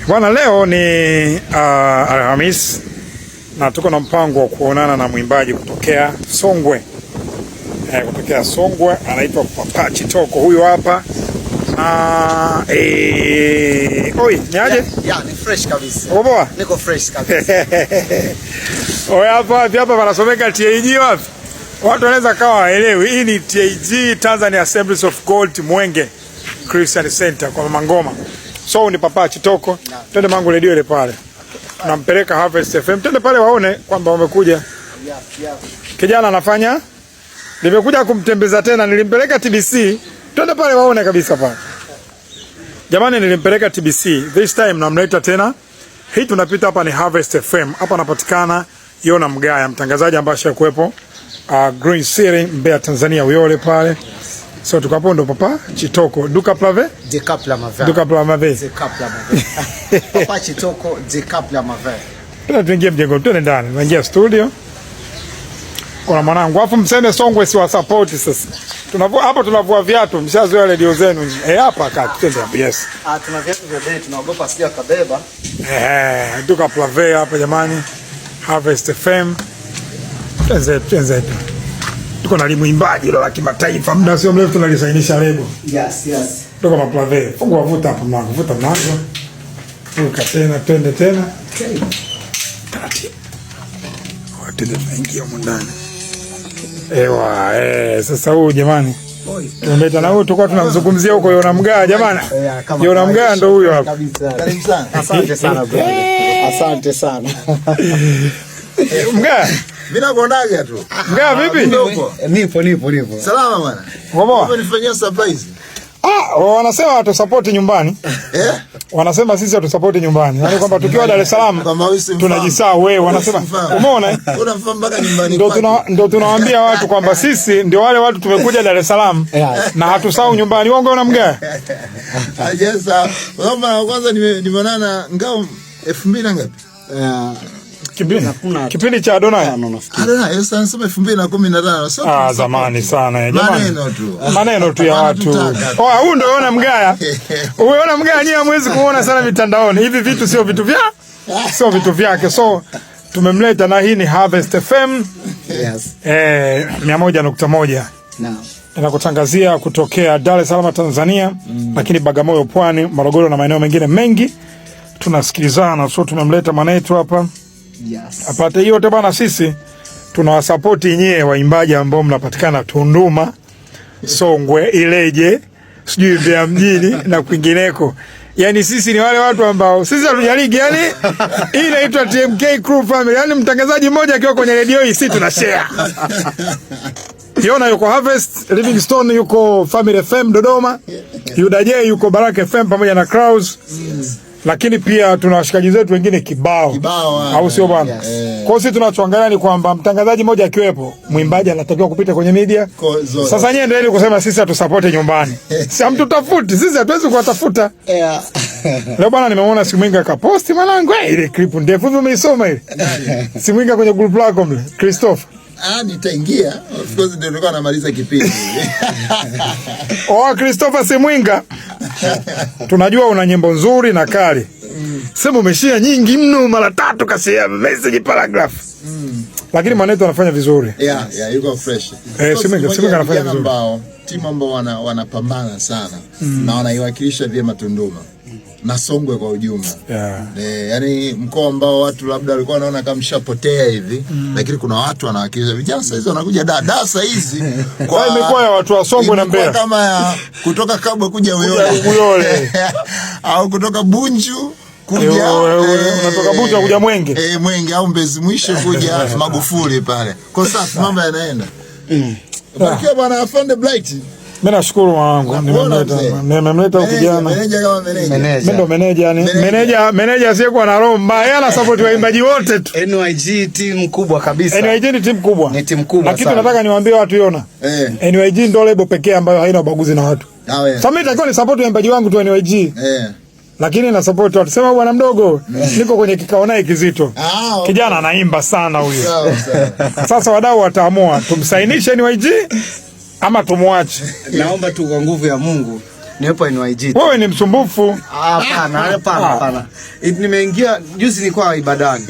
Bwana, leo ni Alhamis na tuko na mpango wa kuonana na mwimbaji kutokea Songwe. Kutokea Songwe anaitwa Papa Chitoko, huyu hapa na oi, ni aje? Yeah, ni fresh kabisa. Uko poa? Niko fresh kabisa. Oi, hapa wapi hapa panasomeka TAG wapi? Watu wanaweza kawa waelewi. Hii ni TAG, Tanzania Assemblies of God Mwenge Christian Center kwa Mama Ngoma. So ni Papa Chitoko. Twende mangu redio ile pale. Nampeleka Harvest FM. Twende pale waone kwamba wamekuja. Kijana anafanya, nimekuja kumtembeza tena, nilimpeleka TBC. Twende pale waone kabisa pale. Jamani, nilimpeleka TBC. This time namleta tena. Hii tunapita hapa ni Harvest FM. Hapa anapatikana Yona Mgaya, mtangazaji ambaye ashakuwepo Green City Mbeya Tanzania, Uyole pale. So tuko hapo ndo Papa Chitoko. Duka Plave? Decap la Maver. Duka Plave. Decap la Maver. Papa Chitoko, Decap la Maver. Tena tuingie mjengo, twende ndani. Tuingia studio. Kuna mwanangu, afu mseme Songwe si wa support sasa. Tunavua hapo, tunavua viatu, mshazoea redio zenu. Eh, hapa kati, twende hapo. Yes. Ah, tuna viatu vya bei, tunaogopa sija kabeba. Duka Plave hapa jamani. Harvest FM. Twende, twende. Tuko na mwimbaji la kimataifa, muda sio mrefu tunalisainisha lebo. Yes. Tuko na Plave. Fungua, vuta hapo mlango, vuta mlango. Vuka tena, twende tena. Okay. Taratibu. Twende, tunaingia humu ndani. Ewa, sasa huyu jamani. Tumemleta na huyu tulikuwa tunamzungumzia huko Yona Mgaa jamani. Yeah, kama Yona Mgaa ndo huyo hapa. Kabisa. Karibu sana. Asante sana bro. Asante sana. Mgaa, Mimi nakuonaga tu. Mgaa vipi? Ndio. Nipo, nipo, nipo. Salama bwana. Uko poa? Umenifanyia surprise. Ah, wanasema watusapoti nyumbani. Eh? Wanasema sisi hatusapoti nyumbani. Yaani kwamba tukiwa Dar es Salaam Kwamba wewe si mfahamu. tunajisahau wewe, wanasema. Usimfahamu. Umeona, eh? Unamfahamu mpaka nyumbani Ndo kwake. ndo tunawaambia watu kwamba sisi ndio wale watu tumekuja Dar es Salaam na hatusahau nyumbani. Uongo na Mgaa? Yes, kwa sababu mara ya kwanza nimeonana ngao 2000 na ngapi? Kipindi Kuna kipindi cha Adonai. tano nafikiri. I don't know, yes, anasema 2015. So Ah, zamani sana jamani. Maneno tu. Maneno tu ya watu. Wanatutaka. Oh, huyu ndio Yona Mgaya. Umeona Mgaya, nyinyi hamwezi kuona sana mitandaoni. Hivi vitu sio vitu vya sio vitu vyake. So tumemleta na hii ni Harvest FM 101.1. Naam. Inakutangazia kutokea Dar es Salaam Tanzania, lakini Bagamoyo, Pwani, Morogoro na maeneo mengine mengi tunasikilizana. So tumemleta mwanetu hapa apate hiyo yote bana. Sisi tunawasapoti nyie waimbaji ambao mnapatikana Tunduma, Songwe, Ileje, sijui Mbeya mjini na kwingineko. Yaani sisi ni wale watu ambao sisi hatujaligi, yani hii inaitwa TMK Crew Family. Yaani mtangazaji mmoja akiwa kwenye redio hii sisi tuna share. Yona yuko Harvest, Livingstone yuko Family FM Dodoma, Yuda J yuko Baraka FM pamoja na Kraus. Lakini pia tuna washikaji zetu wengine kibao. Kibao, ah. Au sio bwana? Yes. Kwa hiyo sisi tunachoangalia ni kwamba mtangazaji mmoja akiwepo, mwimbaji anatakiwa kupita kwenye media. Zote. Sasa nyie endeleeni kusema sisi hatusapoti nyumbani. Si hamtutafuti, sisi hatuwezi kuwatafuta. Leo bwana nimemwona Simwinga kaposti mwanangu, ile clip ndefu hivi umeisoma ile? Simwinga kwenye group lako mle, Christopher. Ah, nitaingia. Of course ndio nilikuwa namaliza kipindi. Oh, Christopher Simwinga. Tunajua una nyimbo nzuri na kali. Sema umeshia nyingi mno mara tatu kasi message paragraph. Lakini mwanetu anafanya vizuri. Yeah, yuko fresh. Simwinga, Moja Simwinga ya anafanya vijana vizuri. ambao timu ambao wanapambana sana na wanaiwakilisha vyema Tunduma na Songwe kwa ujumla. Yani mkoa ambao watu labda walikuwa wanaona kama mshapotea hivi, lakini kuna watu wanawakilisha. Vijana sasa hizi wanakuja da da saa hizi Kwa imekuwa ya watu wa Songwe na imekuwa Mbeya. kama ya kutoka Kabwe kuja Uyole. Uyole. Au kutoka Bunju kuja Unatoka Bunju kuja Mwenge. Mwenge au Mbezi Mwisho kuja Magufuli pale. Kwa sasa mambo yanaenda. Barikiwa bwana Afande Blight. Mimi nashukuru mwanangu, Nakuona nimemleta mzee. nimemleta huyu kijana. Meneja kama meneja. Mimi ndo meneja yani. Meneja. Meneja asiyekuwa na roho mbaya, yeye ana support waimbaji wote tu. NYG timu kubwa kabisa. NYG ni timu kubwa. Ni timu kubwa Na kitu sana. nataka niwaambie watu Yona. NYG ndo lebo pekee ambayo haina ubaguzi na watu. Ah, yeah. Sasa mimi nitakiwa ni support waimbaji wangu tu NYG. Lakini na support watu. Sema bwana mdogo, niko kwenye kikao naye kizito. Ah, okay. Kijana anaimba sana huyu. Sawa sawa. Sasa wadau wataamua tumsainishe NYG ama tumwache. Naomba tu kwa nguvu ya Mungu Niwepo NYG. Wewe ni msumbufu. Hapana, hapana, hapana. Nimeingia juzi, nilikuwa ibadani.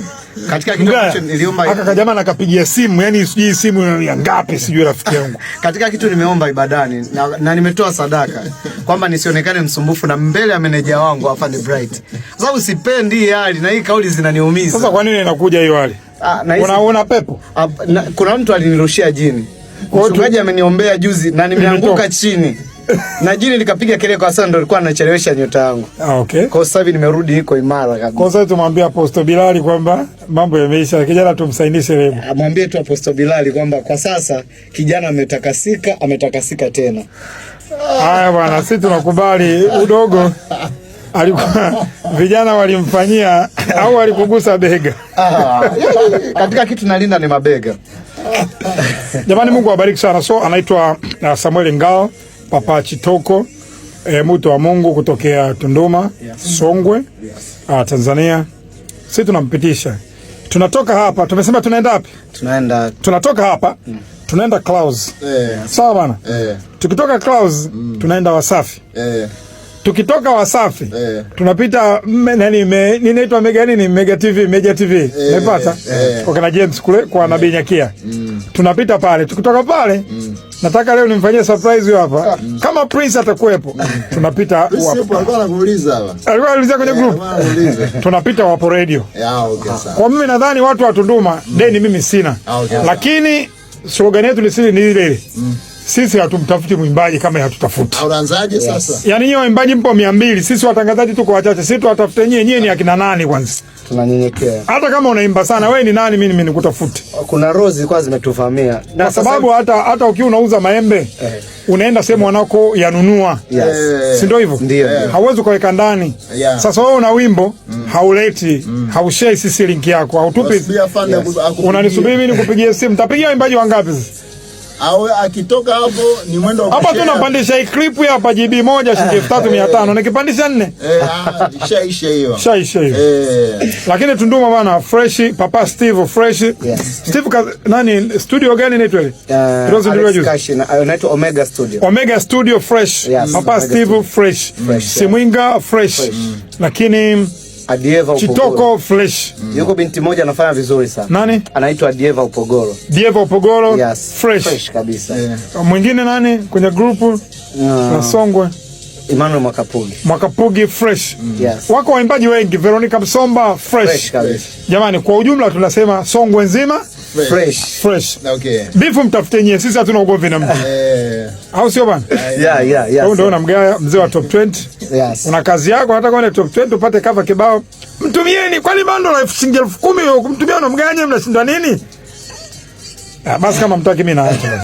Katika kitu ambacho niliomba, Aka kajamaa nakapigia simu, yani sijui simu ya ngapi, sijui rafiki yangu. Katika kitu nimeomba ibadani na nimetoa sadaka kwamba nisionekane msumbufu na mbele ya meneja wangu Afande Bright. Kwa sababu sipendi hii hali na hii kauli zinaniumiza. Sasa kwa nini inakuja hiyo hali? Ah, na hizi- Unaona pepo? Ah, kuna mtu alinirushia jini. Kwa hiyo Mchungaji ameniombea juzi na nimeanguka Imetoka. chini. Na jini likapiga kelele kwa sana, ndo alikuwa anachelewesha nyota yangu. Ah, okay. Kwa hiyo sasa hivi nimerudi iko imara kabisa. Kwa sasa tumwambie Apostle Bilali kwamba mambo yameisha, kijana tumsainishe lebo. Amwambie tu Apostle Bilali kwamba kwa sasa kijana ametakasika, ametakasika tena. Haya bwana, sisi tunakubali udogo alikuwa vijana walimfanyia au alikugusa bega. Ah, katika kitu nalinda ni mabega. Jamani, Mungu awabariki sana. So anaitwa Samuel Ngao Papa Chitoko, mtu wa Mungu kutokea Tunduma, Songwe, Tanzania. Sisi tunampitisha, tunatoka hapa, tumesema tunaenda wapi? Tunaenda Tunatoka hapa tunaenda Clouds. Sawa bana. Tukitoka Clouds tunaenda Wasafi. Tukitoka Wasafi tunapita nani ninaitwa Mega nini, Mega TV, Mega TV. Umepata? Kwa kina James kule kwa Nabii Nyakia. Tunapita pale. Tukitoka pale nataka leo nimfanyie surprise huyo hapa. Kama Prince atakuwepo, tunapita Prince wapo. yupo, alikuwa anakuuliza hapa. Alikuwa anaulizia kwenye group. Alikuwa anakuuliza. Tunapita Wapo Radio. Ya, okay, sawa. Kwa mimi nadhani watu wa Tunduma deni mimi sina. Ah, okay. Lakini slogan yetu ni sisi ni ile ile. Sisi hatumtafuti mwimbaji kama hatutafuti. Ah, unaanzaje sasa? Yaani nyinyi waimbaji mpo 200, sisi watangazaji tuko wachache. Sisi tuwatafute nyinyi, nyinyi ni akina nani kwanza? Tunanyenyekea. Hata kama unaimba sana, wewe ni nani mimi nikutafute? Kuna roho zilikuwa zimetuvamia. Na Kwa sababu hata ukiwa unauza maembe unaenda sehemu wanako yanunua. Yes. Si ndio hivyo? Ndio, ndio. Hauwezi ukaweka ndani. Sasa wewe una wimbo hauleti, haushare sisi link yako, hautupi. Unasubiri afande akupigie. Unanisubiri mimi nikupigie simu. Tapigia waimbaji wangapi sasa? Au akitoka hapo ni mwendo wa Hapa kushare. tunapandisha hii clip hapa GB moja shilingi 3500. Nikipandisha 4 Ah, ishaisha hiyo. shaisha hiyo. Lakini Tunduma bana fresh, Papa Steve fresh. Yes. Steve nani studio gani inaitwa ile? Tuliozindua Alex juzi. Kashi inaitwa Omega Studio. Omega Studio fresh. Yes, Papa Omega Steve Studio. fresh. Fresh, Simwinga fresh. Lakini Adieva Upogoro. Chitoko fresh. Yuko binti moja anafanya vizuri sana. Nani? Anaitwa Adieva Upogoro. Diego Upogoro Yes. fresh. Fresh kabisa. Mwingine nani kwenye group la Songwe? Emmanuel Mwakapugi. Mwakapugi fresh. Yes. Wako waimbaji wengi, Veronica Msomba fresh. Fresh kabisa. Jamani, kwa ujumla tunasema Songwe nzima Fresh. fresh. Okay. Bifu mtafute nyie, sisi hatuna ugomvi na mtu. Au sio bana? Yeah. Wewe ndio unamgaya mzee wa top 20. Yes. Una kazi yako, hata kama ni top 20 upate cover kibao. Mtumieni, kwani bando la shilingi 10,000 kumtumia unamganya, mnashinda nini? Ah, basi kama mtaki mimi naacha.